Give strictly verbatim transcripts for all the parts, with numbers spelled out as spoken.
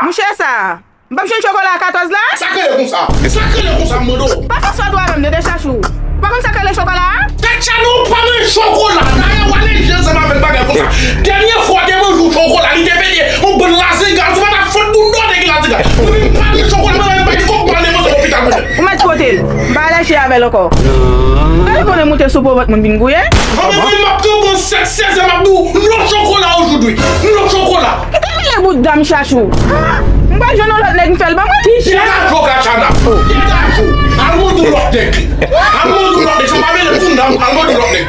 Mouche sa, m p ap jwenn chokola a katòz la? Sa k rele konsa? Sa k rele konsa, m mande w? Pa fè sa dwa menm, tande Chachou. Ou pa konn sa k rele chokola a? Tèt chaje, ou pa manje chokola. Dayè, w ale je ansanm avèk bagay konsa. Dènye fwa w te manje yon chokola, li te pete yon bann lazenga, ou pa t ap fout moun dòt ki lazenga. Mwen menm, m pa manje chokola, mwen menm, m pa gen kòb pou m al depanse lopital mwen menm. Ou mèt pote l. M pa lèche avè l ankò. Gade konnen moute sou po vant moun vin gouye. Mwen menm, m ap pran bon sèt sèzè, m ap di w, no chokola aujourd'hui. No chokola. Kite mele bout dam Chachou. M pral jwenn yon lòt nèg m fè l ban mwen. Degaj ou, Kachana. Degaj ou. Al mande yon lòt nèg. Al mande yon lòt nèg. Sa pa mele m founda, al mande yon lòt nèg.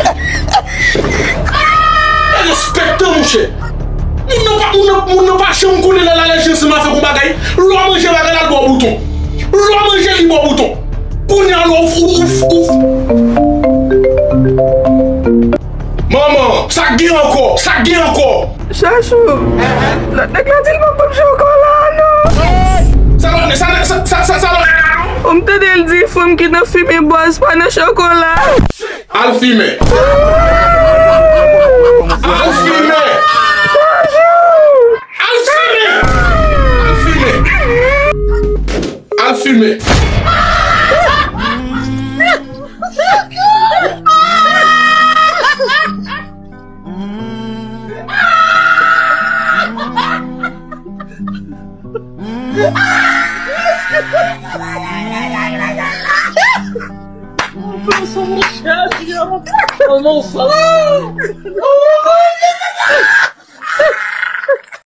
Respekte, mouche. Moun nan pa, moun nan, moun nan pa janm konnen lè l ale je ansanm avèk yon bagay. Lè w manje bagay la, l ba w bouton. Lè w manje, li ba w bouton. Kounye a la, ou, ou, ou, ou. Manman, sa k gen ankò? Sa k gen ankò? Chachou, lòt nèg la di l pa p ap chokola, non. Sa lòt nèg, sa, sa, sa, sa, sa lòt nèg la, non? Ou m tande l di fanm ki nan fimen bòz pa nan chokola. Al fimen. Al fimen. Al fimen. Al fimen. Al fimen.